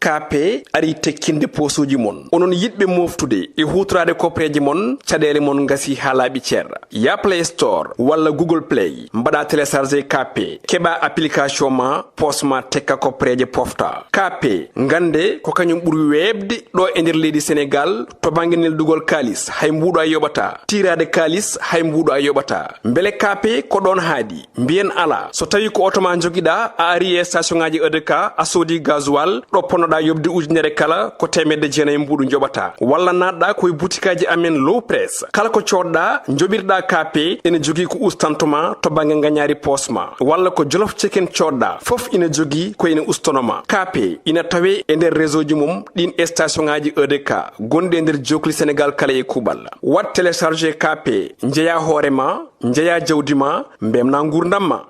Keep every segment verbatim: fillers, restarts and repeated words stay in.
Kaape arii tekkinde poosuuji mon. Onon yiɗɓe mooftude e huutoraade koppereeje mon, caɗeele mon ngasii haa laaɓi cer. Yah Play Store walla Google Play, mbaɗaa télécharger Kaape, keɓaa application ma, poos ma tekka koppereeje pofta. Kaape, ngannde ko kañum ɓuri weeɓde ɗo e nder leydi Senegaal to bannge neldugol kaalis, hay mbuuɗo a yoɓataa. Tiiraade kaalis, hay mbuuɗo a yoɓataa. Mbele Kaape ko ɗoon haaɗi? Mbiyen alaa. So tawii ko oto ma njogiɗaa, a arii e station ŋaaji E D K, a soodii gasoil, ɗo ponnoɗaa yoɓde ujunere kala, ko teemedde jeenayi mbuuɗu njoɓataa. Walla naatɗaa ko e butikaaji amen Low Press. Kala ko coodɗaa, njoɓirɗaa Kaape, ene jogii ko ustanto ma to bannge ngañaari poos ma. Walla ko Jolof Chicken coodɗaa, fof ina jogii ko ene ustono ma. Kaape ina tawee e nder réseau ji mum ɗiin e station ŋaaji E D K gonɗi e nder jookli Senegaal kala e kuuɓal. Waɗ télécharger Kaape, njeyaa hoore ma, njeyaa jawdi ma, mbeltinaa nguurndam ma.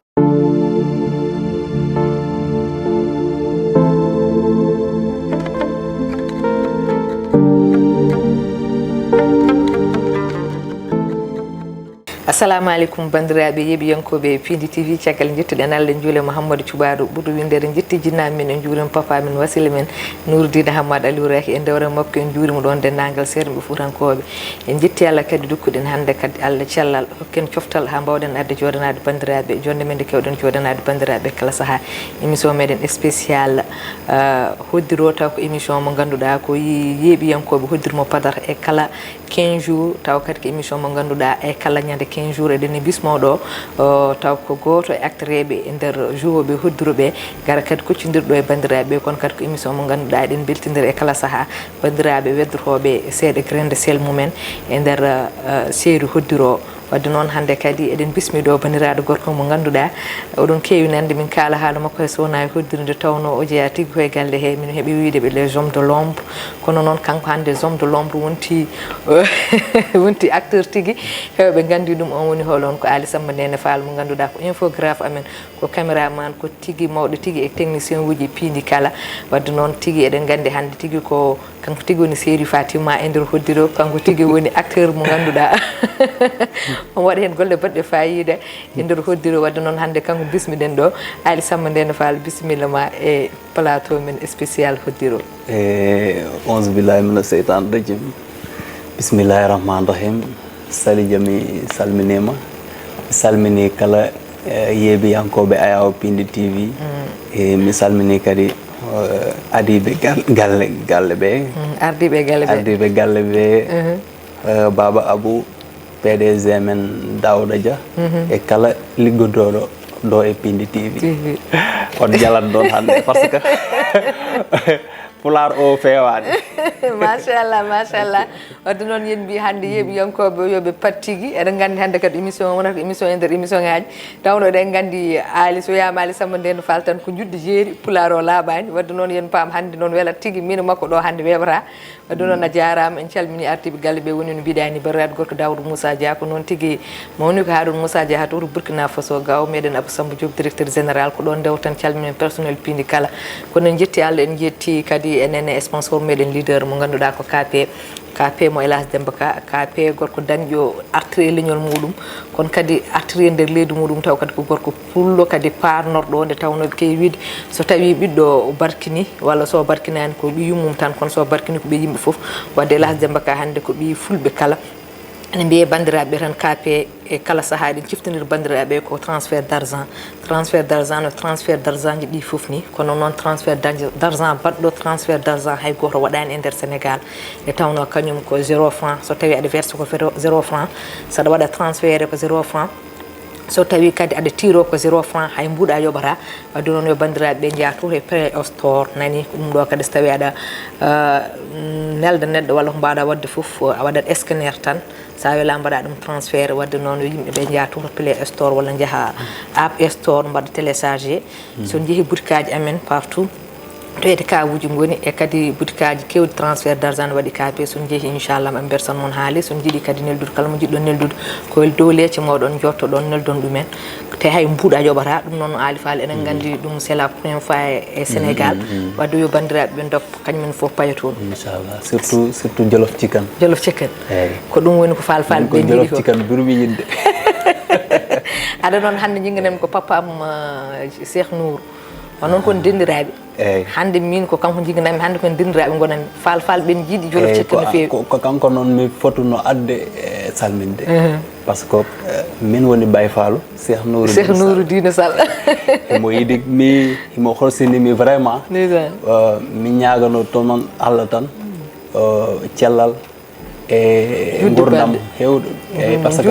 Assalamu aleykum, banndiraaɓe yeeɓiyankooɓe Piindi T V. Caggal njettuɗen Allah, en njuula Mouhamadou Cuɓaaɗo ɓurɗo winndere, njetti jinnaaɓe men, en njuurima papa men, wasila men, Nourdiine Hammad Aliou Rahi, e dewre makko, en njuurima ɗoon denndaangal seernaaɓe fuutankooɓe. En njetti Allah kadi, ndokkuɗen hannde kadi Allah cellal, hokken coftal haa mbaawɗen arde jooɗanaade banndiraaɓe, jonnde men nde keewɗen jooɗanaade banndiraaɓe kala sahaa. Émission meɗen spécial, euh, hoddiro, taw ko émission mo ngannduɗaa ko yi-, yeeɓiyankooɓe hoddiro mo padar e kala quinze jours, taw kadi ko émission mo ngannduɗaa e kala ñande quinze jours eɗen e bismoo ɗo, o, taw ko gooto e acteurɓe e nder joueɓe hoddiro ɓe, ngara kadi kuccondirɗo e banndiraaɓe ɓe, kono kadi ko émission mo ngannduɗaa eɗen mbeltindira e kala sahaa banndiraaɓe weddotooɓe seeɗa grain de sel mumen e nder, eh, série hoddiro. Wadde noon hannde kadi eɗen bismi ɗo banndiraaɗo gorko mo ngannduɗaa oɗon keewi nande min kaala haala makko, hay so wonaa e hoddiro nde tawnoo o jeyaa tigi koye galle he, min heɓi wiyde ɓe les hommes de l'ombre. Kono noon kanko hannde les hommes de l'ombre wonti, wonti acteur tigi, heewɓe nganndi ɗum. On woni hol? On ko Aly Samba Ndene Fall mo ngannduɗaa ko infographe amen, ko caméraman, ko tigi mawɗo tigi e technicien uji piindi kala. Wadde noon tigi eɗen nganndi hannde tigi ko kanko tigi woni série Fatima e nder hoddiro, kanko tigi woni acteur mo ngannduɗaa on waɗa heen golle baɗɗe faayiida e nder hoddiro. Wadde noon hannde kanko bismiɗen ɗo, Aly Samba Ndene Fall, bisimilla ma e plateau men spécial hoddiro. E onze billahi mina seytan rajim. Bismillahi rahmani rahim. Sali Jami salminiima. Mi salmini kala, eh, yeebiyankooɓe Ayaw Pindi T V. Mm. E mi salmini kadi, eh, adiiɓe gal-, galle, galle ɓe. Mm, ardiiɓe galle ɓe. Ardiiɓe galle ɓe. Mhm. Eh, Baba Abou, P D G men Daouda Dia, mhm, e kala liggodooɗo ɗo e Pindi T V. T V. On jalan ɗon hannde, parce que Pulaar o feewaani. Machallah, machallah. Wadde noon, yen mbi hannde yeeɓiyankooɓe yo ɓe pat tigi. Eɗen nganndi hannde kadi émission o wonata ko émission e nder émission ŋaaji. Tawno eɗen nganndi Aly, so wiyaama Aly Samba Ndene Fall tan ko njuɗɗi jeeri, Pulaar o laaɓaani. Wadde noon, yen paam hannde noon welat tigi, min e makko ɗo hannde weeɓata. Wadde noon, a jaaraama, en calminii ardiiɓe galle ɓe, woni no mbiɗaa ni, banndiraaɗo gorko Daouda Moussa Dia, ko noon tigi mawni ko Harouna Moussa Dia, haa to wuro Burkina Faso, gaawo meɗen Abou Samba Diop, directeur général, ko ɗoon ndewten, calminen personnel piindi kala. Kono en njetti Allah, en njetti kadi enen e sponsor meɗen leader mo ngannduɗaa ko K P, K P mo El Hadj Demba Ka, K P gorko dañƴo artiri e leñol muɗum, kono kadi artiri e nder leydi muɗum, taw kadi ko gorko pullo kadi paarnorɗo, nde tawnoo ɓe keewi wiyde so tawii ɓiɗɗo barkini, walla so barkinaani ko ɓiy yummum tan, kono so barkini ko ɓe yimɓe fof. Wadde El Hadj Demba Ka hannde ko ɓiy fulɓe kala. Ene mbiyee banndiraaɓe tan K P e kala sahaa eɗen ciftondira banndiraaɓe ko transfert d'argent. Transfert d'argent no transfert d'argent ji ɗi fof ni, kono noon transfert d'argent baɗɗo transfert d'argent hay gooto waɗaani e nder Sénégal. Nde tawnoo kañum ko zéro franc, so tawii aɗa verse ko zéro, zéro franc, so aɗa waɗa transféré ko zéro franc, so tawii kadi aɗa tiro ko zéro franc, hay mbuuɗu a yoɓataa. Wadde noon yo banndiraaɓe ɓe njaha to e Play Store, nani ko ɗum ɗo kadi, so tawii aɗa, ah, nelda neɗɗo walla ko mbaawɗaa waɗde fof, a waɗat scanner tan, so a welaa mbaɗa ɗum transfert. Wadde noon yo yimɓe ɓe njaha to Play Store walla njaha App Store mbaɗa téléchargé. So njehii butikaaji amen partout, to E D K uji ngoni, e kadi butikaaji keewɗi transfert d'argent ne waɗi K P. So njehii, inchallah, ɓe mbersan mon haali. So njiɗi kadi neldude, kala mo njiɗɗon neldude, ko e dow leece mooɗon njottoɗon, neldon ɗumen. Te hay mbuuɗu a yoɓataa. Ɗum noon, Aly Fall, eɗen nganndi ɗum, c'est la première fois e, e Sénégal. Wadde yo banndiraaɓe ɓe ndokka kañum en fof payoto ɗum. Inchallah. Surtout, surtout Jolof Chicken. Jolof Chicken. Eeyi. Ko ɗum woni ko Fall Fall ɓe njiɗi ko. Jolof Chicken ɓurmi yiɗde. Aɗa noon hannde njinganen ko papa am, eh, Cheikh Nour. Onon kon denndiraaɓe. Eeyi. Hannde min ko kanko jigginanmi, hannde kon denndiraaɓe ngonanmi. Faal Faal ɓen njiɗi Jolof Eeyi, Cekki ko no feewi. Ko, ko kanko noon mi fotuno adde e salminde. Mhm. Parce que, eh, min woni Baye Faalu, Cheikh Nourou Cheikh Nourou Dine Sall. Himo yiɗi mi, himo horsini mi vraiment. Ndeysaan. Eh, mi ñaagano toon Allah tan, eh, cellal, e Judde ngurdam balɗe. Heewɗo. Eeyi, par ce que,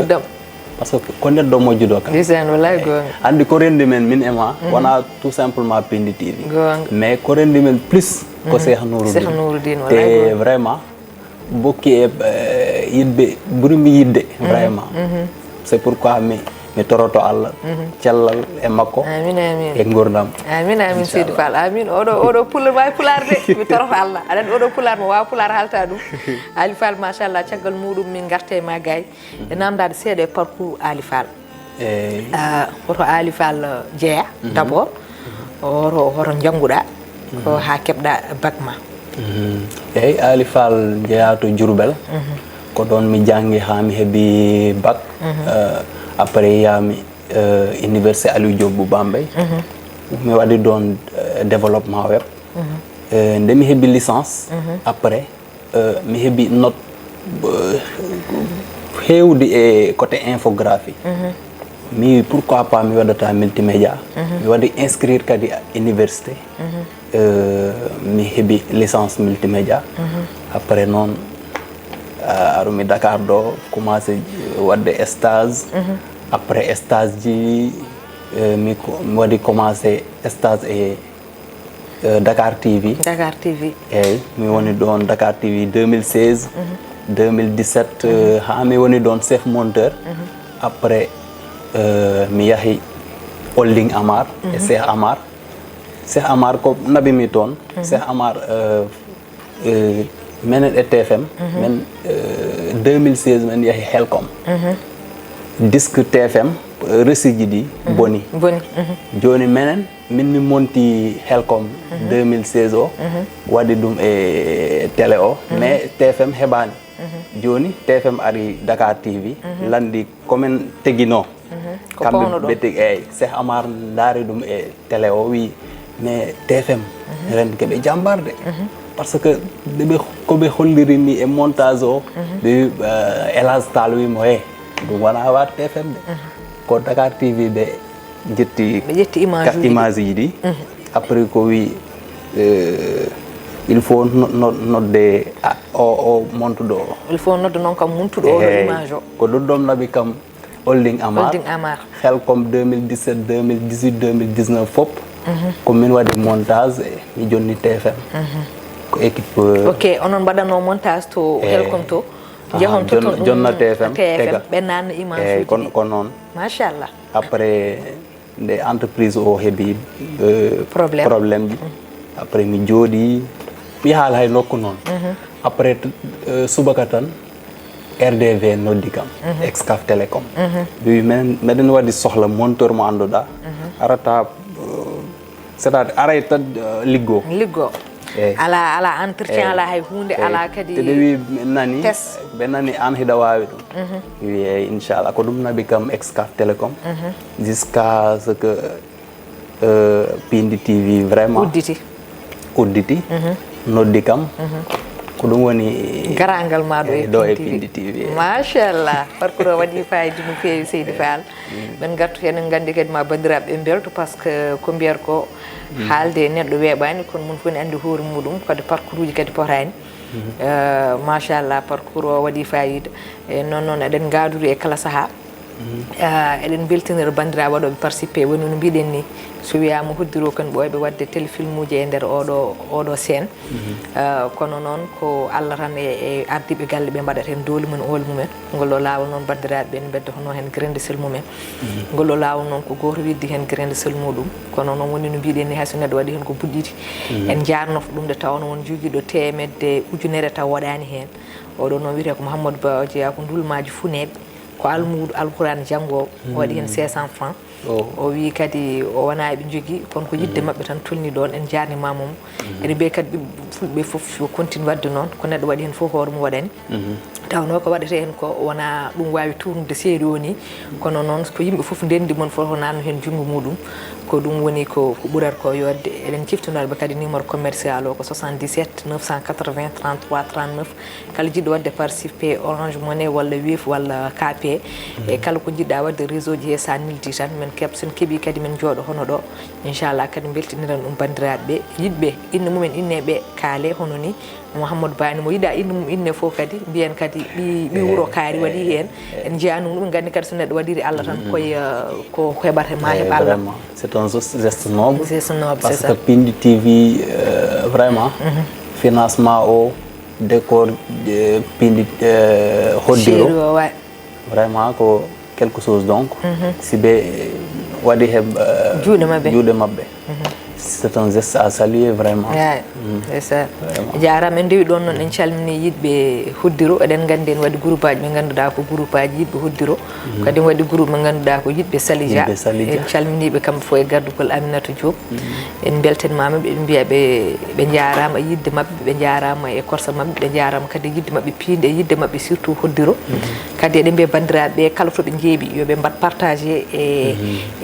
par ce que ko neɗɗo moƴƴuɗo kam. Ndeysaan, wallaay goonga. Anndi ko renndi men, min e ma, wonaa tout simplement Pindi T V. Goonga. Mais ko renndi men plus ko Cheikh Nourou Dine. Cheikh Nourou Dine, wallaay goonga. Vraiment, bokki e, eh, yiɗɓe, ɓuri mi yiɗde, vraiment. C'est pourquoi mi, mi toroto Allah, cellal e makko, Amin, amin. E ngurdam. Amin, amin, Seydi Fall. Amin. Oɗo, oɗo pulaar, waawi pulaar de. Mi toroto Allah. Aɗa anndi oɗo pulaar mo waawa pulaar haalta ɗum. Ali Fall, machallah, caggal muɗum min ngarta e ma gay. E namdaade seeɗa e parcours Ali Fall. Eeyi. Ah, hoto Ali Fall, uh, jeyaa, d'abord. Hoto, hoto njannguɗaa? Ko haa keɓɗaa bac ma? Mhm. Eeyi, Ali Fall jeyaa to Diourbel. Mhm. Ko ɗoon mi janngi haa mi heɓi bac. Mhm. Eh, après, yahmi, eh, Université Aliou Diop bu Bambey. Mhm. Mi waɗi ɗoon, eh, développement web. Mhm. Eh, nde mi heɓi licence, après, eh, mi heɓi note, eh, heewdi e côté infographie. Mhm. Mi wi, pourquoi pas mi waɗata multimédia? Mhm. Mi waɗi inscrire kadi à université. Mhm. Eh, mi heɓi licence multimédia. Mhm. Après noon, eh, arumi Dakar ɗo, commencé waɗde stage. Mhm. Après stage ji, eh, mi ko, mi waɗi commencé stage e, eh, Dakar T V. Dakar T V. Eeyi, mi woni ɗoon Dakar T V deux mille seize, Mhm. deux mille dix-sept, eh, haa mi woni ɗoon chef monteur. Mhm. Après, eh, mi yahi Holding Amar e Mhm. Cheikh Amar. Cheikh Amar ko naɓi mi toon. Mhm. Cheikh Amar, eh, eh, menen e T F M, Mhm. men, eh, deux mille seize men yahi Helcom. Mhm. Disque T F M, eh, resi ji ɗi Mhm. boni. Boni. Mhm. Jooni menen, min mi monti Helcom Mhm. deux mille seize o, Mhm. waɗi ɗum e télé o, Mhm. mais T F M heɓaani. Mhm. Jooni T F M ari Dakar T V, Mhm. lanndi ko men teginoo. Mhm. Ko kamɓe pawno ɗo. Ɓe teg-, eeyi, Cheikh Amar ndaari ɗum e télé o, wi, mais T F M, Mhm. ren ko ɓe jambar de. Mhm. Par ce que nde ɓe, ko ɓe holliri mi e montage o, Mhm. ɓe wi, eh, El Hadj Tall wi mo, "He, ɗum wonaa waar T F M de." Mhm. Ko Dakar T V ɓe ƴetti Ɓe ƴetti image ka-, uji ɗi. Image uji ɗi. Mhm. Après ko wi, eh, il faut no-, no-, nodde a-, o, o montuɗo o. Il faut nodde noon kam montuɗo o ɗo Eeyi. Image o. Ko ɗum ɗoon naɓi kam Holding Amar. Holding Amar. Helcom deux mille dix-sept, deux mille dix-huit, deux mille dix-neuf fof. Mhm. Ko min waɗi montage, e mi jonni T F M. Mhm. Ko équipe, euh, Ok, onon mbaɗatnoo montage to Eeyi. Helcom to? Aha, Njahon to jon-, toon jonna ɗum T F M, T F M, tega. Ɓe naatna image Eeyi, uji kon-, ɗi. Ko noon. Machallah. Après, nde entreprise o heɓi, euh, Problème. Problème ji. Mhm. Après, mi jooɗi, mi haala hay nokku noon. Mhm. Après, t-, euh, subaka tan, R D V noddi kam, Mhm. Excaf Télécom. Mhm. Ɓe wi, "Men, meɗen waɗi sohla monteur mo annduɗaa, Mhm. arata, euh, c'est-à-dire, aray tan, euh, liggo." Liggo. Eeyi. Ala, ala entretien, Eeyi. Ala hay huunde, Eeyi. Ala kadi Te ɓe wi, "Men nani, test. Ɓe nani aan hiɗa waawi ɗum." Mhm. Mi wi, "Eeyi, inchallah." Ko ɗum naɓi kam Excaf Télécom. Mhm. Jusqu'à ce que, euh, Pindi T V vraiment Udditi. Udditi. Mhm. Noddi kam. Mhm. Ko ɗum woni Garaangal ma ɗo e Eeyi, ɗo e Pindi T V. Pindi T V, eeyi. Machallah. Parcours o waɗi fayida no feewi, Seydi Fall. Mm. Men ngartu heen, en nganndi kadi ma banndiraaɓe ɓe mbelto, par ce que ko mbiyata ko Mm. haalde e neɗɗo weeɓaani, kono mum fof ne anndi hoore muɗum, kadi parcours uji kadi potaani. Mhm. Eh, machallah, parcours o waɗi fayida. E noon noon eɗen ngaadori e kala sahaa. Mhm. Eh, eɗen mbeltinira banndiraaɓe waɗooɓe participé, woni no mbiɗen ni, so wiyaama hoddiro kon ɓooyɓe waɗde téléfilm uji e nder oɗo, oɗo scène. Mhm. Eh, kono noon ko Allah tan e, e ardiiɓe galle ɓe mbaɗata heen doole mum, oole mumen. Ngol ɗo laawol noon, banndiraaɓe ɓe ne mbedda hono heen grain de sel mumen. Mhm. Ngol ɗo laawol noon ko gooto weddi heen grain de sel muɗum. Kono noon woni no mbiɗen ni, hay so neɗɗo waɗi heen ko buɗɗiti, Mhm. en njaarnoto ɗum nde tawnoo won jogiiɗo teemedde ujunere taw waɗaani heen. Oɗo noon wiyetee ko Mouhamadou Ba, o jeyaa ko Ndulmaaji Funeeɓe, ko almuudo Alquraan janngoowo, o waɗi heen Mhm. cinq cents francs. O. O wi kadi o wonaa eɓe njogii, kono ko yiɗde Mhm. maɓɓe tan tolni ɗoon, en njaarnimaama mo. Mhm. Eɗen mbiya kadi ɓiɓɓe fulɓe fof yo continue waɗde noon, ko neɗɗo waɗi heen fof hoore mum waɗani. Mhm. Tawnoo ko waɗetee heen ko wonaa ɗum waawi tuurnude seeɗa o ni, kono noon ko yimɓe fof ndenndi mon fof naatno heen junngo muɗum. Ko Ko ɗum woni ko ko ɓurata ko yodde. Eɗen ciftinooɓe kadi numéro commercial o ko soixante-dix-sept neuf cent quatre-vingts trente-trois trente-neuf. Kala jiɗɗo waɗde par sipe Orange Money walla Wave walla Kpay, e kala ko jiɗɗa waɗde réseau ji he, so a neldi tan, min keɓ, so en keɓii kadi min jooɗo hono ɗo, inchallah kadi mbeltiniren ɗum banndiraaɓe ɓe, yiɗɓe inne mumen inne ɓe kaale hono ni Mouhamadou Bani, mo yiɗa inne mum inne fof kadi mbiyen kadi ɓi ɓi wuro kaari waɗi heen. En njiya ɗum, ɗum nganndi kadi so neɗɗo waɗiri Allah tan koye ko heɓata ma heɓ Allah. Vraiment, c'est un geste noble. Geste noble, parce que Pindi T V, euh, vraiment financement o décor, euh, Pindi, euh, hoddiro. Vraiment ko quelque chose donc, si ɓe waɗi he juuɗe maɓɓe, juuɗe maɓɓe, c'est un geste à saluer vraiment. Eyi, c'est ça. Jaaraama. En ndewi ɗoon noon, en calminii yiɗɓe hoddiro. Eɗen nganndi en waɗi groupe aji ɓe ngannduɗaa ko groupe aji yiɗɓe hoddiro. Kadi en waɗi groupe ɓe ngannduɗaa ko yiɗɓe Salija. Yiɗɓe Salija. En calminii ɓe kamɓe fof e gardugol Aminata Diop. En mbeltanimaama ɓe, en mbiya ɓe ɓe njaaraama e yiɗde maɓɓe, ɓe njaaraama e korsa maɓɓe, ɓe njaaraama kadi e yiɗde maɓɓe piinde e yiɗde maɓɓe surtout hoddiro. Kadi eɗen mbiya banndiraaɓe ɓe kala to ɓe njeeɓi yo ɓe mbaɗ partagé e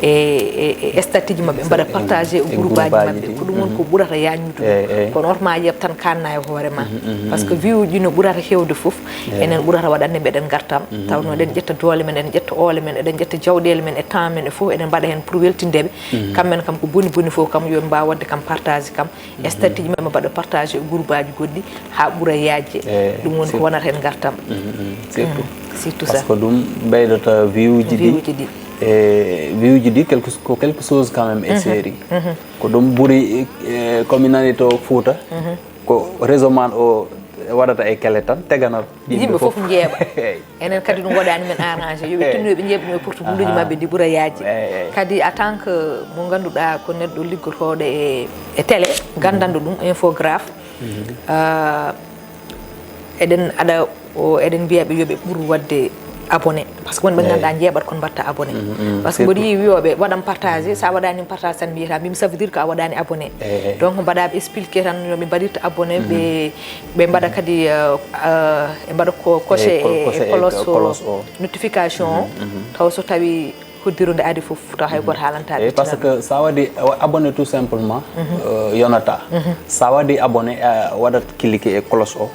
e e statut ji maɓɓe, mbaɗa partagé e groupe aji maɓɓe. Ko ɗum woni ko ɓurata yaññude ɗum. Kono oto ma yeeɓ tan kanna e hoore ma, parce que vue uji no ɓurata heewde fof, enen ɓurata waɗande meɗen ngartam. Tawno eɗen ƴetta doole men, eɗen ƴetta oole men, eɗen ƴetta jawɗeele men e temps men e fof, eɗen mbaɗa heen pour weltinde ɓe. Kamɓe men kam ko boni boni fof kam yo ɓe mbaaw waɗde kam partagé kam. Statut ji maɓɓe mbaɗa partagé e groupe aji goɗɗi haa ɓura yaajde. Ɗum woni ko wonata heen ngartam. Surtout surtout ça. Parce que ɗum ɓeydata vue uji ɗi. Vue uji ɗi. E vue uji ɗi quelque, ko quelque chose quand même e série. Ko ɗum ɓuri, e, ko mi nani to Fouta, ko réseau man o waɗata e kele tan, tegana yimɓe fof njeeɓa. Enen kadi ɗum waɗani men arrangé, yo ɓe tinno ɓe njeeɓa ɗum e porte bulleji maɓɓe ndi ɓura yaajde. Kadi en tant que mo ngannduɗaa ko neɗɗo liggotooɗo e e télé, ganndanɗo ɗum, infographe, ah, eɗen aɗa o eɗen mbiya ɓe yo ɓe ɓur waɗde abonné, parce que wonɓe ngannduɗaa njeeɓat kono mbaɗta abonné. Parce que mboɗo yii wiyooɓe waɗam partagé, so a waɗani partagé tan mbiyata mbimi ça veut dire que a waɗani abonné. Donc mbaɗa ɓe expliqué tan no ɓe mbaɗirta abonné, ɓe ɓe mbaɗa kadi, euh, euh, ɓe mbaɗa ko coché e cloche o, notification o, taw so tawi hoddiro nde ari fof taw hay goto haalanta ɓe. Parce que sa waɗi abonné tout simplement, euh, yonata. Sa waɗi abonné, a waɗat cliqué e cloche o,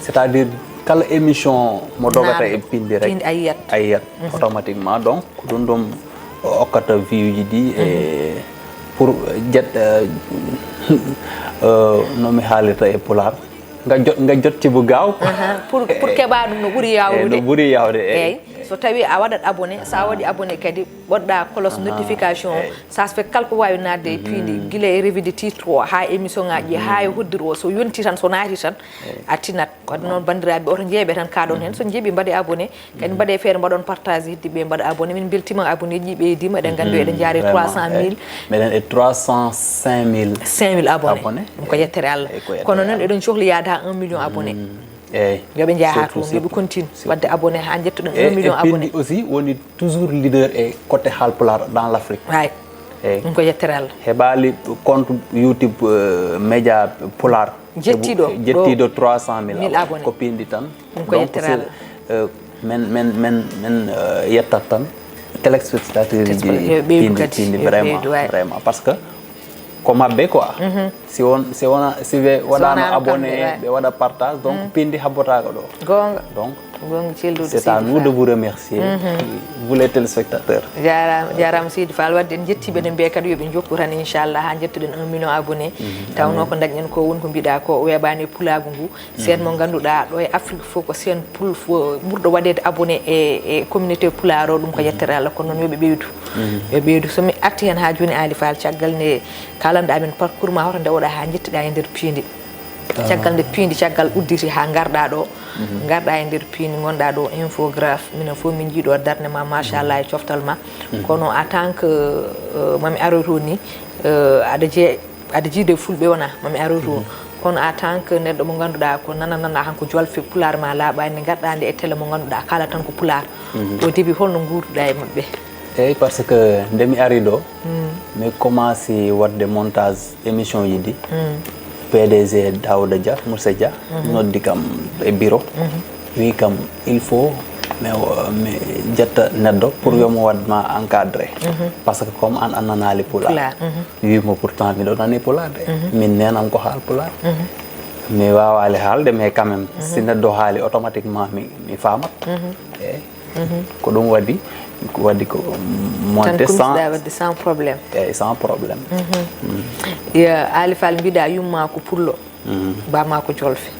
c'est à dire kala émission mo dogata e Pindi rek, a yiyat, a yiyat automatiquement. Donc ko ɗum ɗum okkata vue uji ɗi e pour jet, euh, euh, no mi haalirta e pulaar, nga jot, nga jot ci bu gaaw. Aha, pour pour keɓa ɗum no ɓuri yawrude. No ɓuri yawde, eyyi. So tawi a waɗat abonné, sa waɗi abonné kadi ɓoɗɗa cloche notification o, ça fait kala ko wawi nadde e Pindi, gila e revue de titre o ha émission ngaji ha e hoddiro o, so yonti tan, so naati tan a tinat. Wadde noon banndiraaɓe oto njeeɓe tan kaɗon heen, so njeeɓi mbaɗe abonné. Kadi mbaɗe feere mbaɗon partage heddi ɓe mbaɗa abonné. Min mbeltima abonné ji ɓeydima, eɗen nganndi eɗen jaari trois cent mille. Meɗen e trois cent cinq mille. Cinq mille abonné. Ɗum ko yettere Allah. Kono noon eɗen cohli yaade ha un million abonné. Eyyi. Yo ɓe njaha ha toon, yo ɓe continue wadde abonné ha jettoɗen un million abonné. Pindi aussi woni toujours leader e côté Haalpulaar dans l'Afrique. Ay. Eyyi. Ɗum ko yettere Allah. Heɓali compte YouTube, euh, média Pulaar. Jettiɗo, jettiɗo trois cent mille abonné. Ko Pindi tan. Ɗum ko yettere Allah. Euh, men men men men, euh, yettat tan téléspectateur ji Pindi, Pindi vraiment, vraiment, parce que ko maɓɓe quoi. Si on si wona si ɓe waɗano abonné, ɓe waɗa partage, donc Pindi habbotako ɗo. Gonga. Donc gonga celluɗo, c'est à nous de vous remercier, vous les téléspectateurs. Jarama, jarama Seydi Fall. Wadde en jettiɓe, eɗen mbiya kadi yoɓe jokku tan inchallah ha jettoɗen un million abonné. Tawno ko dañɗen ko woni ko mbiɗa ko weeɓani e pulagu ngu. Seen mo ngannduɗaa ɗo e Afrique fof ko seen pul fof ɓurɗo waɗeede abonné e e communauté pulaar o, ɗum ko yettere Allah, kono noon yo ɓe ɓeydu. Yo ɓeydu. So mi arti heen haa jooni, Aali Faal, caggal nde kaalanɗaa min parcours ma hoto nde woɗa haa njettiɗaa e nder Piindi. Caggal nde Piindi, caggal udditi haa ngarɗaa ɗo, ngarɗaa e nder Piindi, ngonɗaa ɗo infographe, minen fof min njii ɗo darnde ma, machallah, e coftal ma. Kono en tant que, euh, mami aroy toon ni, euh, aɗa jee-, aɗa jiide fulɓe wona mami aroy toon. Kono en tant que neɗɗo mo ngannduɗaa ko nana nana han ko jolfe pulaar ma laaɓaani, nde ngarɗaa nde e télé mo ngannduɗaa kaalata tan ko pulaar. Au début holno nguurduɗaa e maɓɓe? Eyyi, parce que nde mi ari ɗo, mi commencé waɗde montage émission ji ɗi. P D G Daouda Dia, Moussa Dia, noddi kam e bureau. Wi kam, il faut Mais o- mi jetta neɗɗo pour yo mo waɗ ma encadré. Parce que comme an a nanaali pulaar. Pulaar. Wimo pourtant miɗo nani pulaar de. Min nenam ko haal pulaar. Mi wawaali haalde, mais quand même si neɗɗo haali automatiquement mi, mi faamat. Eyi. Ko ɗum waɗi waɗi ko monte sans. Waɗde sans problème. Eyi, sans problème. Ya, Aali Faal, mbiɗa yumma ko pullo. Bamako jolfe.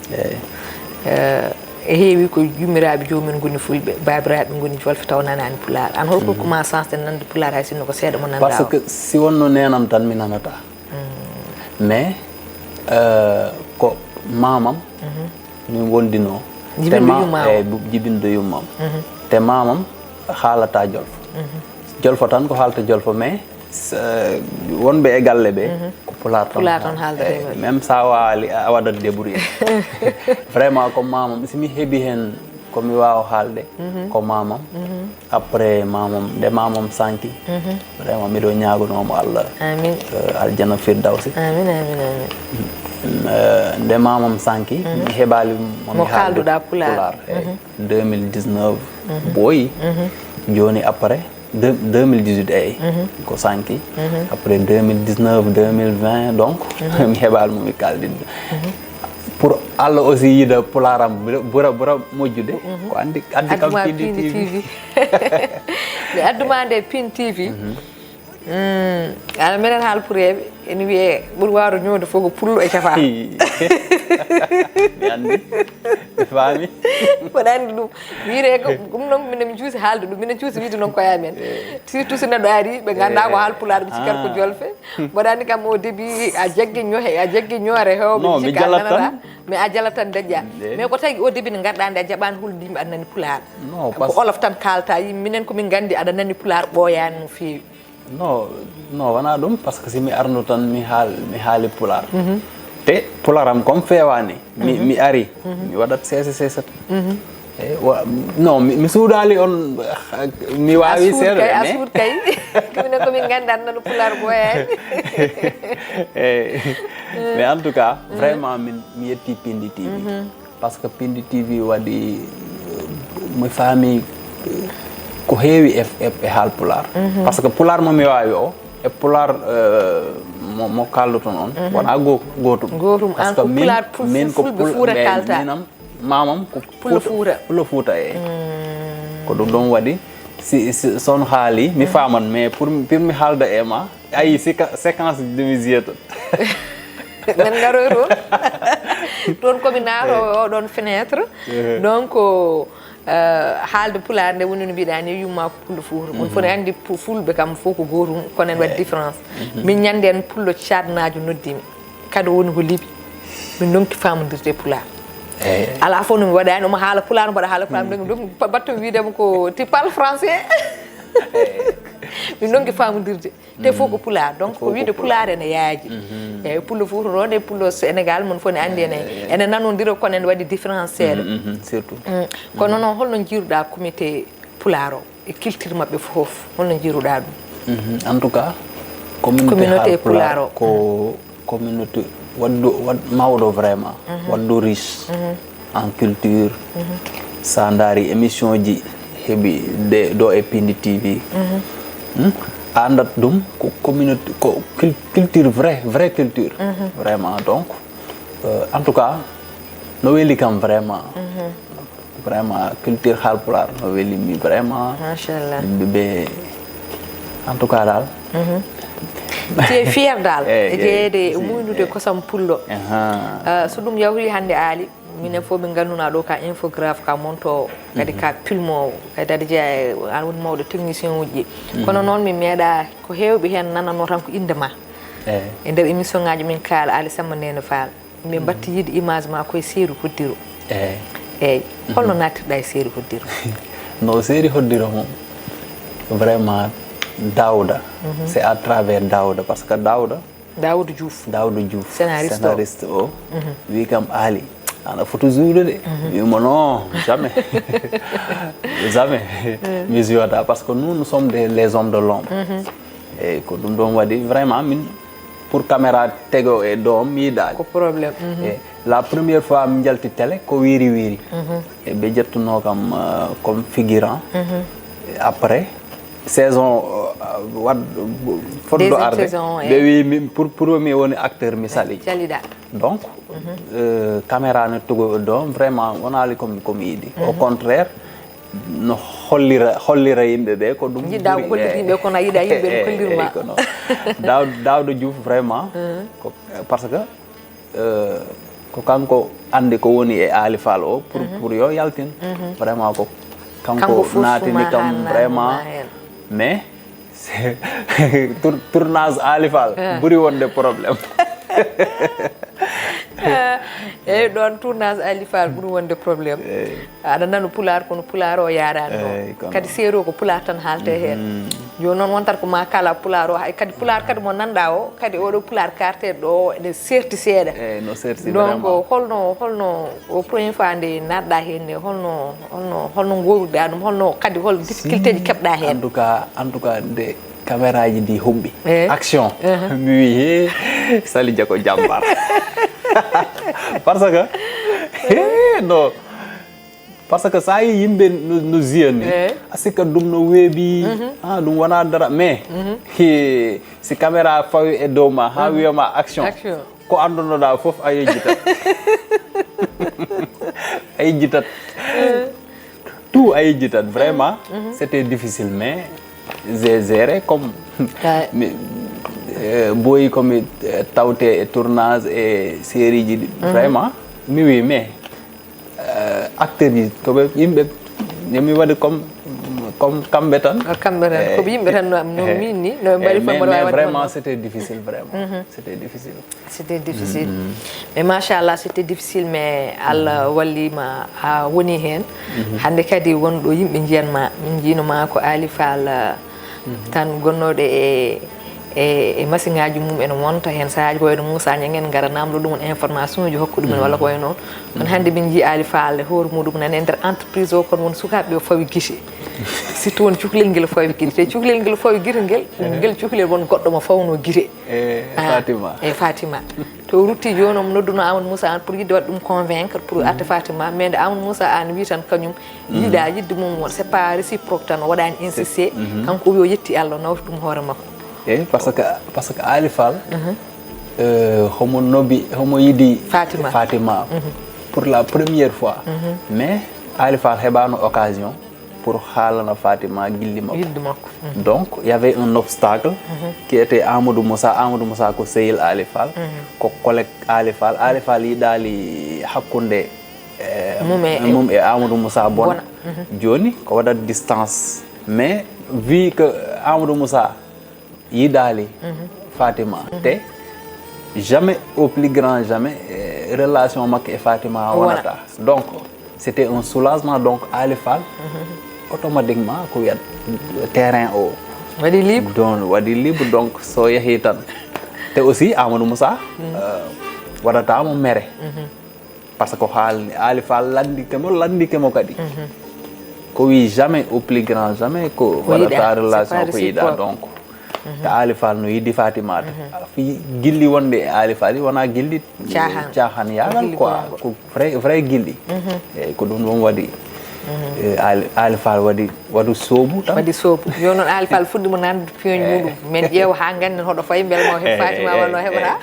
E heewi ko yummiraaɓe joomum ngoni fulɓe, baabiraaɓe ngoni jolfe taw nanaani pulaar. An holko hokku ma chance de nande pulaar hay sinno ko seeɗa mo nanɗa? Parce que si wonno nenam tan mi nanata. Mais euh, ko mamam min wondino. Jibinɗo yummam. Eyi, jibinɗo yummam. Te mamam haalata jolfo. Jolfo tan ko haalta jolfo, mais wonɓe e galle ɓe ko pulaar tan. Pulaar tan haalda. Même sa waali a waɗat débrouillé. Vraiment ko mamam, si mi heɓi heen ko mi waawa haalde ko mamam. Après mamam, nde mamam sanki, vraiment miɗo ñaagonoomo Allah. Amin. Aljana firdawsi. Amin, amin, amin. Nde mamam sanki mi heɓaali mo mi haalde pulaar. Eyi. Deux mille dix-neuf ɓooyi. Jooni après deux mille dix-huit, eyi, ko sanki. Après deux mille dix-neuf, deux mille vingt, donc mi heɓaali mo mi kaaldiɗo. Pour Allah aussi yiɗa pulaaram ɓura ɓura moƴƴude. Ko anndi addi kam Pindi T V. Mi adduma nde Pin T V. Ala minen haalpureeɓe ene wiyee ɓuri waawde ñoowde fof ko pullo e cafaa. Mi anndi, mi faami. Mboɗo anndi ɗum. Wiyetee ko ɗum noon minen mi cuusi haalde ɗum, minen cuusi wiide noon koye amen. Surtout so neɗɗo ari ɓe nganndaa ko haalpulaar ɓe cikkat ko jolfe. Mboɗo anndi kam au début a jaggi ñohe, a jaggi ñoore heewɓe. Non, mi cikka a jalat tan. Nanata. Mais a jalat tan dañƴa. Mais ko tagi au début nde ngarɗaa nde a jaɓaani hol ndimɓe aɗa nani pulaar. Non, ko olof tan kaalta, yim- minen ko min nganndi aɗa nani pulaar ɓooyaani no feewi. Non, non, wonaa ɗum, parce que si mi arno tan mi haal mi haali pulaar. Te pularam comme feewaani, mi mi ari mi waɗat seese seese. Eyi, wa- non, mi mi suudaali on, mi waawi seeɗa kay, a mais suut kay. Minen ko min nganndi aɗa nana pulaar ɓooyaani. Eyi. Mais en tout cas vraiment min mi yetti Pindi T V. Parce que Pindi T V waɗi mi faami ko heewi e e- e haal pulaar. Parce que pulaar mo mi waawi o e pulaar mo mo kaaldoton on wonaa go- gootum. Gootum. An ko pulaar pul- min ko fulɓe pul- fuura eh, kaalta. Minam mamam ko pullo fuuta. Pullo fuuta, eyi. Ko ɗum ɗon waɗi si si- son haali mi faaman, mais pour pour mi haalda e ma ayi séquence de musique to. Min ngaroy toon. Toon komi naatoowo e oɗon fenêtre. Donc haalde pulaar nde woni no mbiɗa ni yumma ko pullo fuuta. Mon fof ne anndi pu- fulɓe kam fof ko gootum, kono en waɗi différence. Min ñande en pullo caatnaajo noddimi, kadi woni ko libi. Min ndonki faamondirde e pulaar. Alaa fof no mi waɗaani omo haala pulaar, mbaɗa haala pulaar, min ndonki batto wiidemo ko tu parles français. Min ndonki faamondirde. Te fof ko pulaar, donc ko wiide pulaar ene yaaji. Eyi, pullo fuuta noon e pullo Sénégal, mon fof ne anndi ene ene nanondira, kono ene waɗi différence seeɗa. Surtout. Kono noon holno njiiruɗa comité pulaar o e culture maɓɓe fof, holno njiiruɗa ɗum? En tout cas communauté pulaar o ko communauté waɗɗo waɗ mawɗo vraiment, waɗɗo riche en culture. Sa ndaari émission ji heɓi de ɗo e Pindi T V, a anndat ɗum ko communauté ko culture vrai vrai culture. Vraiment donc en tout cas no weli kam vraiment. Vraiment culture haalpulaar no weli mi vraiment. Machallah. Yimɓe ɓe en tout cas daal. Te fier daal e jeeyede e muynude kosam pullo. So ɗum yawti hannde Aali, minen fof min ngannduno aɗo ka infographe, ka monto, kadi ka pilmoowo, kadi aɗa jeeya e an woni mawɗo technicien uji ɗi. Kono noon min meeɗa ko heewɓe heen nananno tan ko innde ma e nder émission ngaji min kaala Aali Sammba Ndeene Faal. Min mbatti yiide image ma koye Seeri Hoddiro. Eyi. Eyi. Holno naatirɗa e Seeri Hoddiro? No Seeri Hoddiro mo vraiment Daouda, c'est à travers Daouda, parce que Daouda Daouda Diouf. Daouda Diouf scénariste o wi kam Aali, aɗa foti jouer de. Wimo non, jamais. Jamais. Mi jouata parce que nous nous sommes des les hommes de l'ombre. Eyyi, ko ɗum ɗon waɗi vraiment min pour caméra tego e doom yiɗaali. Ko problème. E la première fois mi jalti télé ko wiiri wiiri. E ɓe jettuno kam euh, comme figurant. Après saison euh, wad foddo Deuxième arde saison, e. Ɓe wi mi- pour pour mi woni acteur mi sali. Caliɗa. Donc euh, caméra ne togo e doom vraiment wonaali comme comme yiɗi. Au contraire no hollira hollira yimɓe ɓe ko ɗum Jiɗɗa ko hollita yimɓe kono a yiɗa yimɓe no kollirma. Daawdo Diouf vraiment ko parce que euh, ko kanko andi ko woni e Ali Fall o pour pour yo yaltin. Vraiment ko kanko naatini kam vraiment. Mais tournage Ali Fall ɓuri wonde problème. Eyyi ɗon tournage Ali Fall ɓuri wonde problème. Aɗa nanu pulaar kono pulaar o yarani noon. Kadi seeɗa o ko pulaar tan haalte heen. Joni noon wontat ko ma kala pulaar o hay kadi pulaar kadi mo nanɗa o kadi oɗo pulaar karteɗo o ene serti seeɗa. Eyyi no serti Donc vraiment. Holno holno o première fois nde natɗa heen nde holno holno holno gowruɗa ɗum holno kadi hol difficulté ji keɓɗa heen? En tout cas en tout cas nde caméra ji ndi huɓɓi Eh. Action. Mi wi he Sali Dia ko jambar. Parce que he no parce que sa yi yimɓe no no jiyani. Eh. A sikkat ɗum no weeɓi. Ah ɗum wona dara mais he si caméra fawi e dow ma ha wiyama action. Action. Ko andunoɗa fof a yejjitat. A yejjitat. Tout a yejjitat vraiment. C'était difficile mais j'ai géré comme Ouais. mi euh, boyi komi euh, tawte e tournage e série ji ɗi. Vraiment mi wi mais euh, acteur ji koɓe yimɓe yomi waɗi comme comme kamɓe tan. Kamɓe tan ko yimɓe tan no no min ni no ɓe mbaɗi mais, fambaɗa mais waɗi vraiment c'était difficile vraiment c'était difficile. C'était difficile. Mais machallah c'était difficile mais Allah wallima a woni heen. Hannde kadi wonɗo yimɓe njiyanma min njiinoma ko Ali Fall tan gonnooɗo e e e masiŋaaji mum ene wonta heen sahaaji ko wayno Moussa Niang en ngara namdo ɗum information ji hokku ɗumen walla ko wayno noon. Kono hannde min njii Ali Fall e hoore muɗum nana e nder entreprise o kono won sukaaɓe o fawi gite. Surtout won cukalel ngel fawi gite te cukalel ngel fawi gite ngel ngel cukalel won goɗɗo mo fawno gite. E Fatima. E Fatima. To o rutti jooni omo nodduno Amadou Moussa Anne pour yidde waɗa ɗum convaincre pour arta Fatima mais nde Amadou Moussa Anne wi tan kañum yiɗa yidde mum won c'est pas réciproque tan o waɗani insisté. Kanko o wi o yetti Allah o nawti ɗum hoore makko. Eyyi parce que parce que Ali Fall euh, homo nobi homo yidi Fatima. Fatima pour la première fois. Mais Ali Fall heɓano occasion pour haalana Fatima gilli makko. Yidde makko. Donc il y avait un obstacle qui était Amadou Moussa. Amadou Moussa ko sehil Ali Fall, ko collègue Ali Fall. Ali Fall yiɗali hakkunde euh, Mum e- mum e Amadou Moussa bona. Bona. Joni ko waɗat distance mais vu que Amadou Moussa yiɗali Fatima te jamais au plus grand jamais euh, relation makko e Fatima Wona. Wonata. Donc c'était un soulagement donc Ali Fall automatiquement ko wiyat terrain o Waɗi libre. Donc waɗi libre donc so yeehi tan te aussi Amadou Moussa euh, waɗata mo mere. Parce que ko haalni Ali Fall landike mo landike mo kadi. Ko wi jamais au plus grand jamais ko Ko yiɗa. Waɗata relation C'est pas ko yiɗa réciproque. Donc ta Ali Fall no yiɗi Fatimata. Fi gilli wonde e Ali Fall wona gilli Caahan. Caahan yagal Gilli quoi gonga. Ko vrai vrai gilli. Eyyi ko ɗum ɗum waɗi. Eh, Ali Ali Fall waɗi waɗu soobu tan. Waɗi soobu yo noon Ali Fall fuɗɗi mo nande piyoñ muɗum men ƴeewa ha ganden hoɗo fayi beele ma o heɓ Fatima walla o heɓata.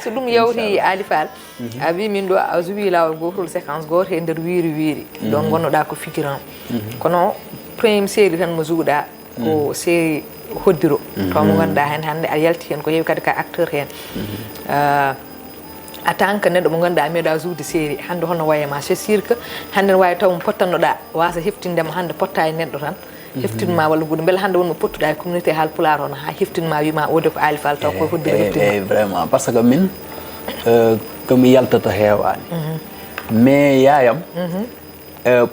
So ɗum yawti Ali Fall a wi min ɗo a joué lawol gotol séquence goto e nder wiiri wiiri. Donc gonnoɗa ko figurant. Kono première série tan mo jouɗa ko série hoddiro. To mo ganduɗa hen hande a yalti hen ko heewi kadi ka acteur hen. En tant que neɗɗo mo ganduɗa a meeɗa joude série hande hono wayema c'est sûr que hande ne wawi taw mo pottannoɗa wasa heftindema hande potta e neɗɗo tan. Heftinma walla guuɗo beele hande wonmo pottuɗa e communauté haalpulaar on ha heftinma wima o de ko Ali Fall taw koye hoddiro heftinma. Eyyi vraiment parce que min euh, komi yaltata heewani mais yayam euh,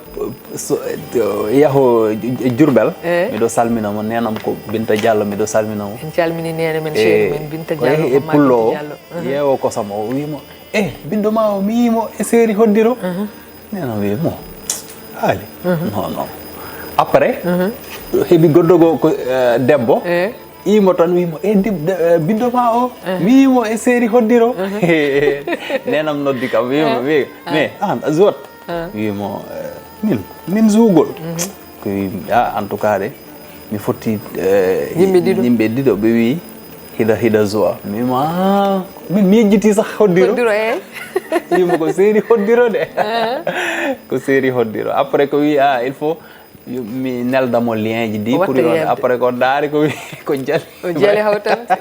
so, euh, yaho Diourbel. Miɗo salmina mo nenam ko Binta Diallo miɗo salmina mo. En calmini nene men chéri men Binta Diallo e pullo o yeewo kosam o wimo e bindo ma o mi yimo e série hoddiro. Nenam wi mo Ali non non après heɓi goɗɗo go ko euh, debbo. Imo tan wimo e dib- de- eh, biddo ma o wimo e série hoddiro. Nenam noddi kam wimo wi mais an a jouat. Wimo eh, min min jougol. Ko wi ah, en tout cas de mi fotti eh, Yimɓe ɗiɗo. Yimɓe ɗiɗo ɓe wi hida hida joa mima ah, min mi yejjiti sax hoddiro. Hoddiro e. Wimo ko série hoddiro de. Ko série hoddiro après ko wi ah, il faut mi neldamo lien ji ɗi pour yon après ko daari ko ko jali. O jali hawtante.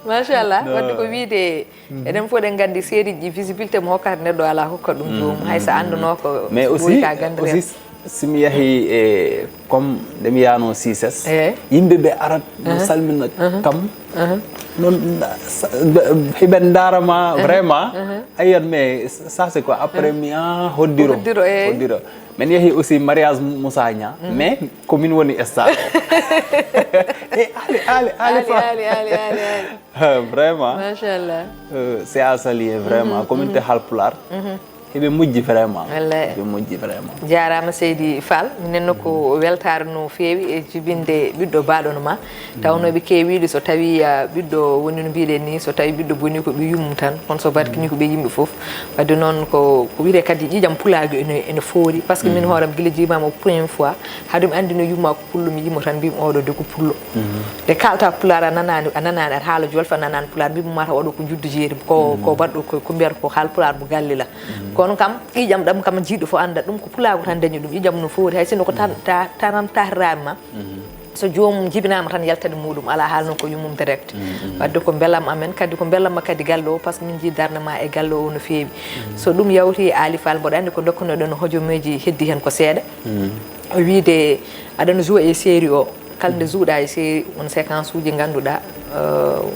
Machallah wadde ko wiide eɗen fof ɗen nganndi série ji visibilité mo hokkata neɗɗo ala hokka ɗum joomum hay so annduno ko mais aussi aussi simi yahi e comme nde mi yano sises yimɓe ɓe arat no salmina kam noon hiɓen ndarama vraiment ayiyat mais ça c'est quoi après mi a hoddiro hoddiro min yahi aussi mariage Moussa Niang mais ko min woni star e ali ali ali fa vraiment machallah c'est à saluer vraiment communauté halpular hiɓe mujji vraiment hiɓe mujji vraiment jarama seydi fall minen no ko weltare no feewi e jibinde ɓiɗɗo baɗono ma tawnoɓe kewiɗo so tawi ɓiɗɗo woni no mbiɗen ni so tawi ɓiɗɗo boni ko ɓe yummum tan kono so barkini ko ɓe yimɓe foof wadde noon ko ko wiyete kadi ƴiƴam pulaagu ene ene foori par ce que min hooram gila jibama ko première fois haɗum anndi no yumma ko pullo mi yimo tan mbimi oɗo de ko pullo nde kalta pulaar a nanani a nanani aɗa haala jolfe a nanani pulaar mbimi mata oɗo ko juddu jeeri ko ko baɗɗo ko mbiyata ko haal pulaar mo galle la kono kam ƴiƴam ɗam kam jiiɗo fof annda ɗum ko pulaagu tan dañi ɗum ƴiƴam no foori hay sinno ko tan taram tahirami ma so joomum jibinama tan yaltani muɗum ala haalno ko yummum direct wadde ko belam amen kadi ko belamma kadi galle o par ce que min jii darde ma e galle o no feewi so ɗum yawti ali fall mboɗo anndi ko dokkunoɗen hojomeji heddi hen ko seeɗa o wiide aɗano joue e série o kala nde juuɗa e série won séquence uji ngannduɗa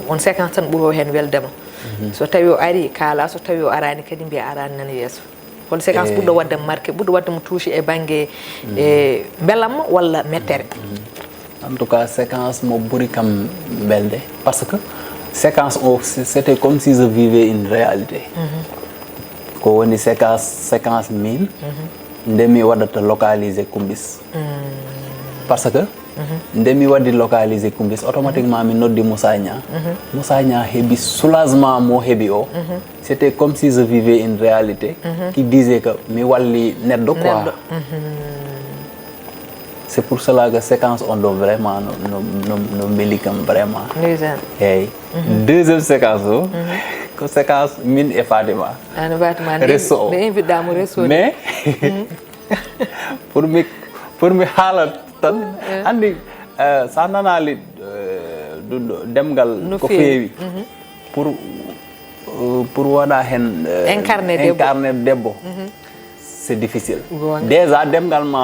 won séquence tan ɓuro hen weldema so tawi o ari kaala so tawi o arani kadi mbiya arani nana yeeso hol séquence ɓurɗo wadde marqué ɓurɗo wadde mo touché e banggue e belamma walla mettere en tout cas séquence mo ɓuri kam welde par ce que séquence o c'était comme si je vivais une réalité ko woni séquence séquence min nde mi waɗata localisé kumbis par ce que nde mi waɗi localisé kumbis automatiquement mi noddi Moussa Niang Moussa Niang heɓi soulagement mo heɓi o c'était comme si je vivais une réalité qui disait que mi walli neɗɗo quoi c'est pour cela que séquence on ɗo vraiment no, no, no, no mbeli kam vraiment eyyi deuxième séquence o ko séquence min e Fatima ano Fatima resso o mais pour mi pour mi haala tan andi sa nanali ɗum ɗo demgal ko feewi pour pour waɗa hen incarné debbo c'est difficile déjà demgal ma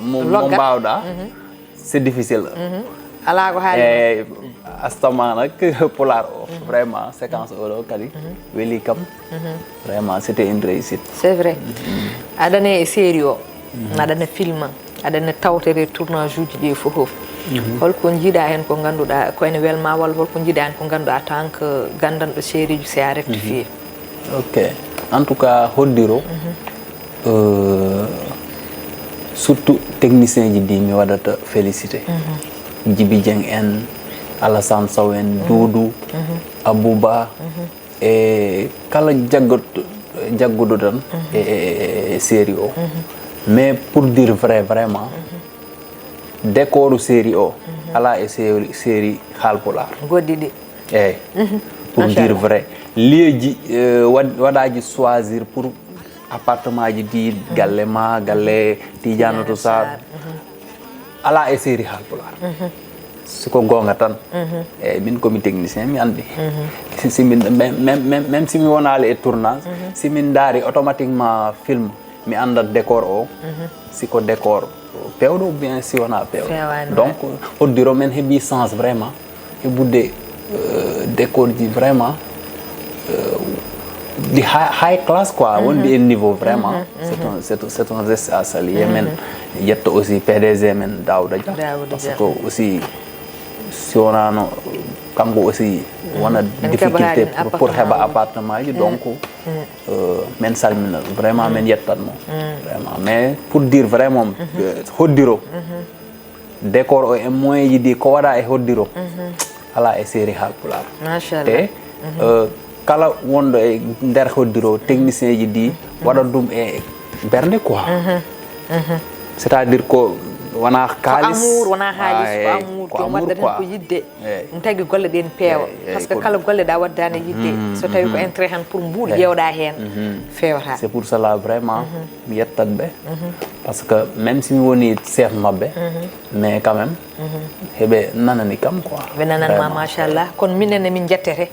mo mbawɗa c'est difficile ala ko haali e astamana pulaar o vraiment séquence oɗo kadi weli kam vraiment c'était une réussite c'est vrai aɗane e série o aɗane film aɗane tawtere tournage uji ɗi fof holko jiiɗa hen ko ganduɗa ko ene welma walla holko jiiɗa hen ko ganduɗa tant que gandanɗo série ji c'est à rectifier ok en tout cas hoddiro euh, surtout technicien ji ɗi mi waɗata félicité Djiby Dieng en Alassane Sow en Doudou Abouba e kala jagguɗo jagguɗo tan e série o mais pour dire vrai vraiment décor série o ala e série série haalpulaar goɗɗi ɗi eyyi pour dire vrai lieu ji waɗaji choisir pour appartement ji ɗi galle ma galle Tidiane to Sarr ala e série haalpulaar siko gonga tan eyyi min komi technicien mi andi simin même simi wonali e tournage simin daari automatiquement film mi andat décor o siko décor pewɗo ou bien si wona pewɗo donc hoddiro men heeɓi chance vraiment heɓude décor ji vraiment ɗi high class quoi wonɗi en niveau vraiment c'est un c'est un c'est un geste à saluer men yetto aussi P D G men Daouda Dia parce que aussi si wonano kanko aussi wona difficulté pour heɓa appartement ji donc men salmina vraiment men yettatmo vraiment mais pour dire vraiment hoddiro décor o e moyen ji ɗi ko waɗa e hoddiro, alaa e série Haalpulaar. Machallah. Te euh, kala wonɗo e nder hoddiro, technicien ji ɗi waɗa ɗum e bernde quoi. C'est-à-dire ko wona kaalis, amour, wona haalis, ko amour, ko amour quoi. Yidde. Ɗum tagi golle ɗen peewa. Parce que kala golle ɗa waddani yidde, so tawi ko intérêt tan pour mbuuɗ ƴeewɗa heen, feewata. C'est pour cela vraiment mi yettat ɓe. Parce que même si mi woni chef maɓɓe, mais quand même heɓe nanani kam quoi. Ɓe nananma, machallah. Kono minen ne min jettete.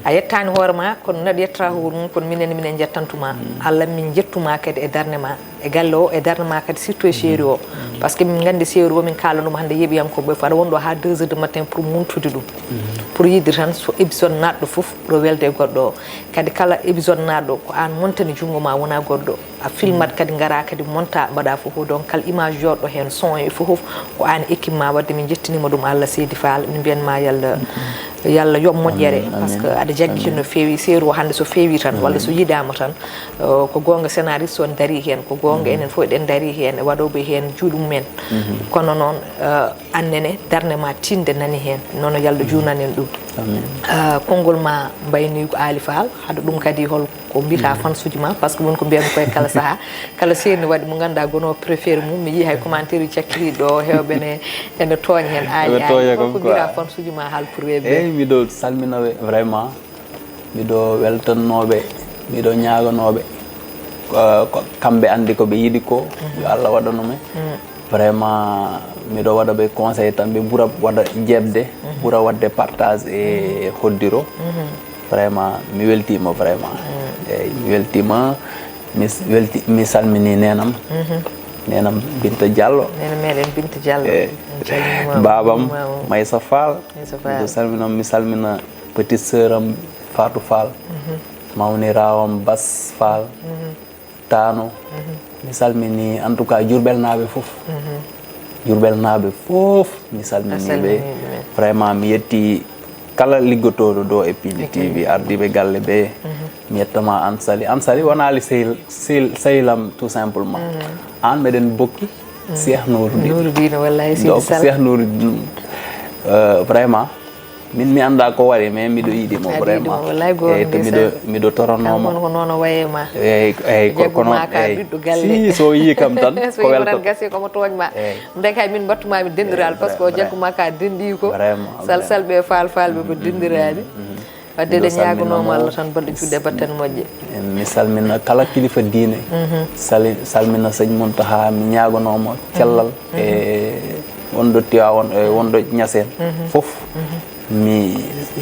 A yettaani hoore ma, kono neɗɗo yettata hoore mum, kono minen ne minen jettantuma. Allah min jettuma kadi e darnde ma e galle o, e darnde ma kadi surtout e série o. Parce que min nganndi série o, min kaalanuma hannde yeeɓiyankooɓe fof aɗa wonɗo ha deux heures de matin pour muntude ɗum, pour yiide tan so épisode naatɗo fof ɓuro welde e goɗɗo o. Kadi kala épisode naatɗo ko an montani junngo ma, wona goɗɗo. A filmat kadi ngara kadi monta mbaɗa fof, donc kala image joɗɗo heen, son e fof ko an équipe ma wadde. Min jettinima ɗum Allah seydi Fall, min mbiyanma yalla yalla yoɓ moƴƴere. Parce que aɗa jaggi no feewi série o hannde so feewi tan walla so yiɗama tan, ko goonga scénariste on daari heen, ko goonga enen fof eɗen daari heen e waɗooɓe heen juuɗe mumen. Kono noon annene darnde ma tinde nani heen, nono yalla juunan en ɗum. Konngol ma mbayni ko Aali Faal, haɗa ɗum kadi hol ko mbiyata fansuji ma, parce que woni ko mbiyatmi koye kala saha, kala seeni waɗi mo ngannduɗaa gono préféré mum. Mi yii hay commentaire uji cakkitiiɗi ɗo, heewɓe ne ene tooña heen. Aali, Aali, hol ko mbiyata fansuji ma Haalpulaareeɓe? Eyi, miɗo salminoɓe vraiment, miɗo weltannooɓe, miɗo ñaaganooɓe ko kamɓe anndi ko ɓe yiɗi ko, yo Allah waɗanu ɓe. Vraiment miɗo waɗa ɓe conseil tan ɓe ɓura waɗa jeeɓde, ɓura waɗde partage e hoddiro. Vraiment mi weltiima vraiment. Eyi, mi weltiima. Mi welti, mi salmini nenam, nenam Binta Diallo. Nene meɗen Binta Diallo. Eyi. Babam Maysa Fall. Miɗo salmina, mi salmina petite sœur am Fatou Fall, mawniraawo am Bas Fall, Tano. Mi salmini en tout cas Diourbel naaɓe fof. Diourbel naaɓe fof mi salmini ɓe. Vraiment mi yetti kala liggotooɗo ɗo e Pindi T V, ardiiɓe galle ɓe. Mi yettama Ansali. Ansali wonaali sehil, sehil, sehilam tout simplement. An meɗen bokki Cheikh Nouroudine. Nouroudine, wallahi. Donc Cheikh Nouroudine, euh, vraiment min mi annda ko waɗi, mais miɗo yiɗi mo vraiment. Eyi, te miɗo, miɗo torannoo mo. Kanko ko noon o wayi e ma. Eyi, eyi, ko noon. Jaggu ma ka ɓiɗɗo galle. Si, so yii kam tan ko welto. Gasi ko mo tooñ ma. Eyi. Nde kay min mbattuma mi dendiral, parce que o jaggu ma ka denɗi ko. Vraiment. Sal sal ɓe faal faal ɓe ko dendiraaɓe. Wadde eɗen ñaaganoo mo Allah tan balɗe juutɗe e battane moƴƴe. Mi salmina kala kilifa diine. Sali, salmina Sëñ Muntaha, mi ñaaganoo mo cellal e wonɗo Tiwaawan e wonɗo Ñaseen fof. Mi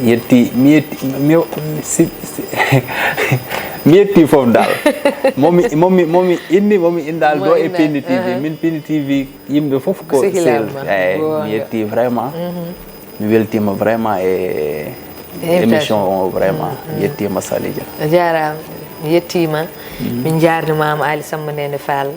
yetti, mi yetti, mi, si, si, mi yetti fof dal. Momi, momi, momi inni, momi indal ɗo e Pindi T V. Min Pindi T V yimɓe fof ko sehil. Eyi, mi yetti vraiment. Mi weltiima vraiment e émission o vraiment. Mi yettiima Sali Dia. A jaaraama. Mi yettiima. Min njaarnimaama Aali Sammba Ndeene Fall.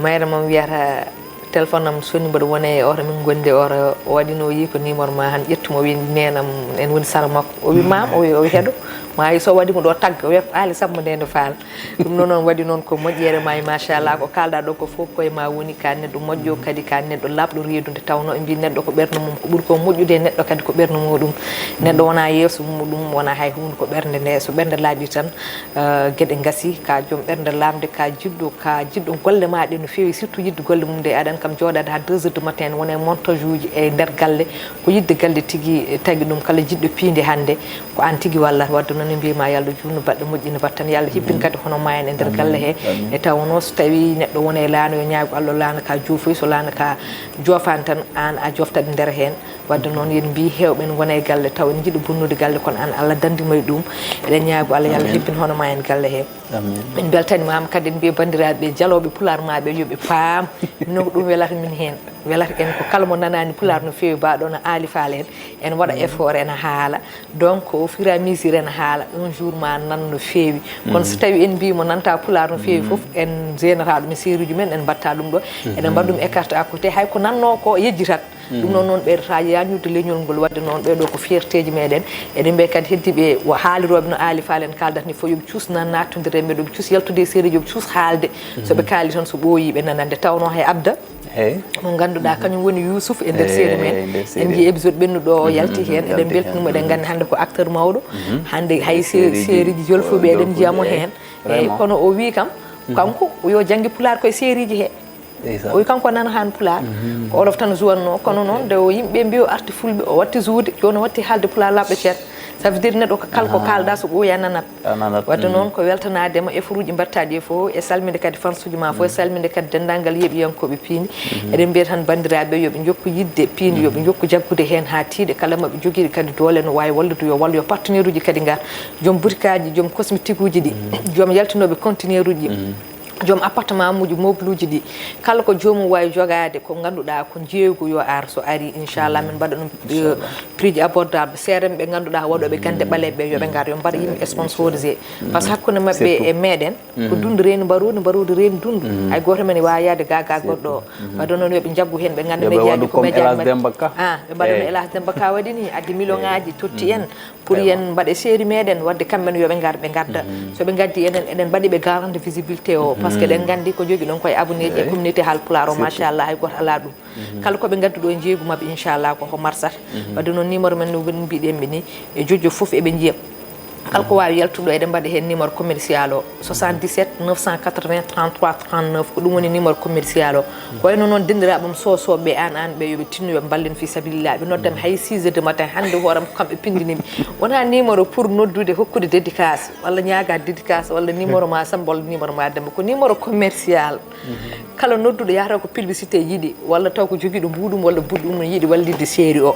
Mayre mom wiyata téléphone am soni mboɗo wona e oto min ngondi e oto, o waɗi no o yii ko numéro ma han ƴettumo o wi nenam en woni sara makko. O wi mam, o wi o wi heɗo. Ma wi so waɗi mo ɗo tagga o wiya ko Aali Sammba Ndeene Fall. Ɗum noon, noon waɗi noon ko moƴƴere ma e machallah, ko kaalɗa ɗo ko fof koye ma woni, ka neɗɗo moƴƴo kadi ka neɗɗo laaɓɗo reedu, nde tawno ɓe mbi neɗɗo ko ɓernde mum, ko ɓuri ko moƴƴude e neɗɗo kadi ko ɓernde muɗum. Neɗɗo wona yeeso muɗum, wona hay hunde, ko ɓernde nde, so ɓernde laaɓi tan, eh, geɗe ngasi, ka joom ɓernde laaɓnde, ka jiɗɗo, ka jiɗɗo golle ma ɗe no feewi, surtout yiɗde golle mum nde, aɗa anndi kam jooɗaade ha deux heures du matin wona e montage uji e nder galle, ko yiɗde galle tigi tagi ɗum, kala jiɗɗo piindi hannde, ko aan tigi wallata. Wadde noon, en mbiyii ma yo Allah juutnu baɗɗe moƴƴi ne baɗtan, yo Allah hibbin kadi hono ma en e nder galle he. E tawnoo so tawii neɗɗo wona e laana, yo ñaago Allah laana ka joofoyi, so laana ka joofaani tan, aan a jooftat e nder heen. Wadde noon, yo en mbiyi heewɓe ene ngona e galle taw ene njiɗi bonnude galle, kono aan Allah danndi ma e ɗuum. Eɗen ñaago Allah yo Allah hibbin hono ma en galle he. Min mbeltaniima kadi, en mbiyi banndiraaɓe jalooɓe Pulaar ma ɓe yo ɓe paam, minen ko ɗum welata min heen. Welata en ko kala mo nanaani Pulaar no feewi, mbaɗo no Aali Faal en, ene waɗa effort, ene haala. Donc, au fur et à mesure ene haala, un jour ma nan no feewi. Kono so tawii en mbiyi mo nanta Pulaar no feewi fof, en jeenata ɗum e seeruuji men, en mbaɗta ɗum ɗo, eɗen mbaɗa ɗum écarté à côté, hay ko nanno ko yejjitat. Ɗum noon, noon ɓeydata yaajnude leñol ngol. Wadde noon, ɓeeɗo ko fiertéji meɗen. Eɗen mbiya kadi heddiiɓe wo haalirooɓe no Aali Faal en kaaldat ni fof, yo ɓe cuus na nattondira e meɗen, yo ɓe cuus yaltude e seedeeji, yo ɓe cuus haalde. So ɓe kaali tan, so ɓooyi, ɓe nana. Nde tawnoo hay adda Eyi. Mo ngannduɗaa kañum woni Youssouf e nder série men. Eyi, nder série. En njii épisode ɓennuɗo o yalti heen. Eɗen mbeltanii mo, eɗen nganndi hannde ko acteur mawɗo. Hannde hay sé-, série ji jolfuɓe eɗen njiya mo heen. Eyi, vraiment. Kono o wii kam, kanko yo janngi pulaar koye série ji he. Ndeysaan. O wi kanko nana haan pulaar. Ko olof tan o jouatnoo, kono noon nde o yimɓe mbi o arti fulɓe, o watti jouer, jooni o watti haalde pulaar laaɓɗo ceer. Ça veut dire neɗɗo ko kala ko kaalɗa so ɓooyi a nanat. A nanat. Wadde noon ko weltanaade ma effort uji mbaɗtaaɗi e fof, e salminde kadi fans uji ma fof, e salminde kadi denndaangal yeeɓiyankooɓe Piindi. Eɗen mbiya tan banndiraaɓe yo ɓe njokku yiɗde Piindi, yo ɓe njokku jaggude heen haa tiiɗe, kala maɓɓe jogiiɗo kadi doole no waawi wallude yo wallu, yo partenaire uji kadi ngar, joom butikaaji, joom cosmétique uji ɗi, joom yaltinooɓe conteneur uji. Joom appartement uji, meuble uji ɗi, kala ko joomum waawi jogaade, ko ngannduɗaa ko njeeygu yo ar, so ari, inchallah, min mbaɗa ɗum, eh, prix ji abordable, seerenɓe ngannduɗaa waɗooɓe gannde ɓaleeɓe, yo ɓe ngar, yo mbaɗa yimɓe sponsorisé. Par ce que hakkunde maɓɓe e meɗen, ko dunde reeni mbaroodi, mbaroodi reeni dunde. Hay gooto men waawa yahde ga, ga goɗɗo o. Wadde noon yo ɓe njaggu heen, ɓe ngannda médiaji ko médiaji maɓɓe. Ah, ɓe mbaɗa no Elas Demba Ka waɗi ni, addi million aaji, totti en. Pour yen mbaɗe série meɗen, wadde kamɓe ne yo ɓe ngar, ɓe ngadda. So ɓe ngaddi enen, eɗen mbaɗi ɓe garanti visibilité o, par ce que eɗen nganndi ko jogi ɗon koye abonné ji e communauté Haalpulaar o, machallah, hay gooto alaa ɗum. Kala ko ɓe ngaddu ɗo e njeeygu maɓɓe, inchallah, ko ko marsata. Wadde noon numéro men no mbiɗen ɓe ni, e jojo fof eɓe njiya. Kala ko waawi yaltude ɗo, eɗen mbaɗa heen numéro commercial o, soixante-dix-sept neuf cent quatre-vingts trente-trois trente-neuf, ko ɗum woni numéro commercial o. Ko wayno noon denndiraaɓe am soosooɓe an, an ɓe, yo ɓe tinno, yo ɓe mballin fi sabilillah. Ɓe nodda mi hay six heures du matin, hannde hooram ko kamɓe pinndini mi. Wonaa numéro pour noddude, hokkude dédicace, walla ñaaga dédicace, walla numéro ma Samba, walla numéro ma Demba. Ko numéro commercial. Kala nodduɗo yahata ko publicité yiɗi, walla taw ko jogiiɗo mbuuɗum walla buɗɗum no yiɗi wallitde série o.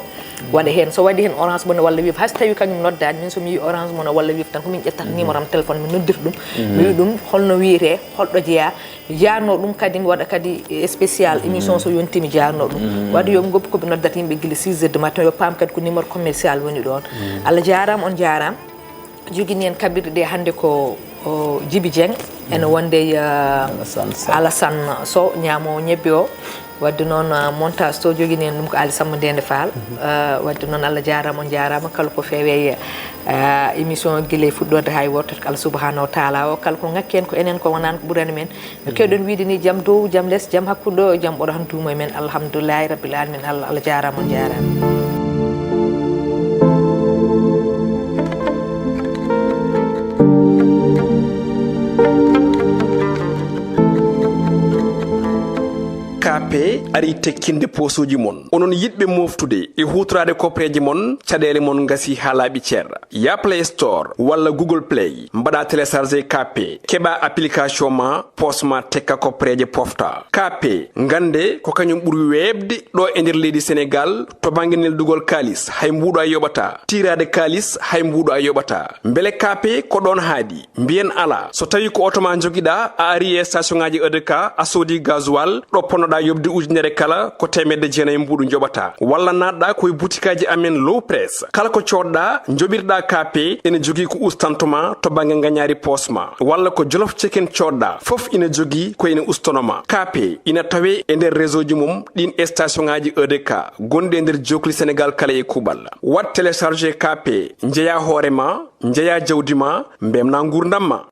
Waɗa heen, so waɗi heen Orange Money walla Wave, hay so tawi kañum noddaani, min so mi yii Orange Money walla Wave tan, ko min ƴettata numéro am téléphone, mi noddirta ɗum, mi wi ɗum holno wiyetee, holɗo jeyaa, mi jaarno ɗum kadi, mi waɗa kadi spécial émission so yonti mi jaarno ɗum. Waɗi yo ɓe ngoppu ko ɓe noddata yimɓe gila six heures du matin, yo paam kadi ko numéro commercial woni ɗoon. Allah jaaraama, on jaaraama. Jogini en kaɓirɗe ɗe hannde ko, o, Djiby Dieng, ene wonde e, uh, Alassane Sow. Alassane Sow, ñaamo ñebbe o. Wadde noon, uh, montage to jogini en ɗum ko Ali Samba Ndende Fall. Uh, wadde noon Allah jaaraama, on jaaraama, kala ko feewe, uh, émission gila e fuɗɗorde haa e wortoto ko Allah subhanahu wa taala o. Kala ko ŋakki en ko enen ko wonaan ko ɓurani men. No keewɗen wiyde ni, jam dow, jam les, jam hakkunde o, jam ɓooɗo tan duumo e men. Alhamdulillahi rabbil alamin. Allah, Allah jaaraama, on jaaraama. Kaape ari tekkinde poosuuji mon. Onon yiɗɓe mooftude e huutoraade koppereeje mon, caɗeele mon ngasi haa laaɓi cer. Yaa Play Store walla Google Play, mbaɗa télécharger Kaape, keɓa application ma, poos ma tekka koppereeje pofta. Kaape, ngannde ko kañum ɓuri weeɓde ɗo e nder leydi Senegaal to bannge neldugol kaalis, hay mbuuɗu a yoɓataa. Tiiraade kaalis, hay mbuuɗu a yoɓataa. Mbele Kaape ko ɗoon haaɗi? Mbiyen alaa. So tawii ko oto ma njogiɗaa, a ari e station ŋaaji E D K, a soodi gasoil, ɗo ponnoɗaa yoɓde ujunere kala, ko teemedde jeenayi mbuuɗu njoɓataa. Walla naatɗaa ko e butikaaji amen Low Press. Kala ko coodɗaa, njoɓirɗaa Kaape, ene jogii ko ustantuma to bannge ngañaari poos ma. Walla ko Jolof Chicken coodɗaa, fof ina jogii ko ina ustanoma. Kaape ina tawee e nder réseau ji mum ɗiin station ŋaaji E D K gonɗi e nder jookli Senegaal kala e kuuɓal. Waɗ télécharger Kaape, njeyaa hoore ma, njeyaa jawdi ma, mbemnaa nguurndam ma.